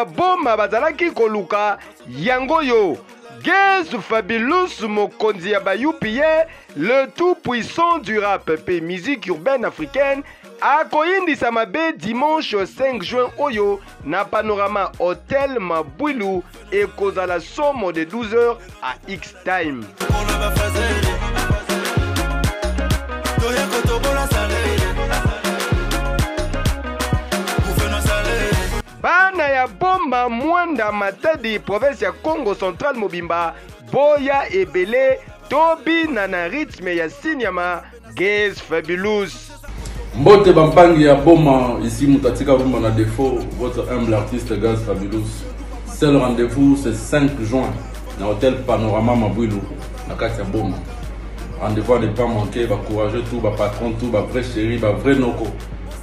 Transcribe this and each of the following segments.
ya Boma bazalaki koluka yango yo. Gaz Fabulous mokonzi ya ba UPA, le tout puissant du rap pe musique urbaine africaine akoyindisa mabe dimanche 5 juin oyo na Panorama Hotel Mabwilu ekozala somo de 12h à X time. Bana ya Boma, Mwanda, Matadi, province ya Congo Central mobimba, boya ebele tobina na rythme ya sinyama Gaze Fabulous. Mbote bampangi ya Boma, ici Mutatika Rumba na défaut, votre humble artiste Gaz Fabulous. Seul rendez-vous c'est 5 juin na hôtel Panorama Mabwilu na kati ya Boma. Rendez-vous à ne pas manquer, ba courageux tout, ba patron tout, ba vrai chéri, ba vrai noko.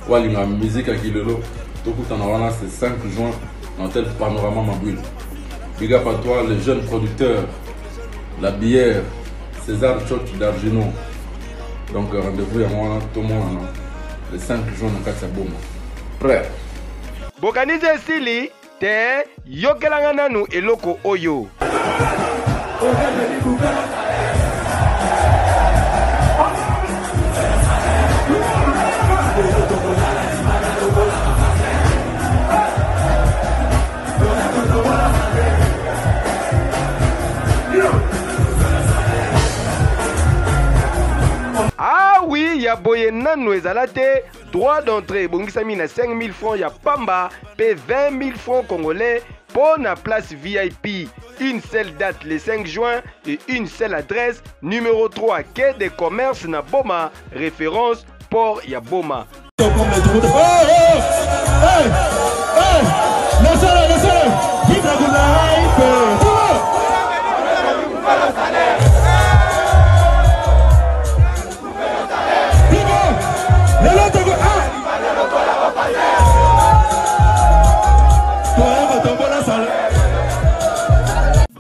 Walinga musique ya kilelo, tokutana wana c'est 5 juin na hôtel Panorama Mabwilu. Big up à toi, le jeune producteur, la bière, César Chot d'Argino. Donc rendez-vous yango wana tomonana le 5 juin na kati ya Boma. Prêt. Bokanisi esili te, yokelanga nanu eloko oyo. Ah oui, ya boye nanu ezala te. Droit d'entrée ebongisami na 5000 francs ya pamba pe 20 000 francs congolais mpo na place VIP. Une seule date le 5 juin et une seule adresse numéro 3 quai de commerce na Boma, référence port ya Boma.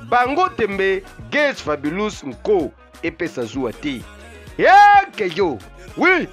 Bango tembe Gaz Fabulous nko epesa zuwa te. Yeke yo. Oui.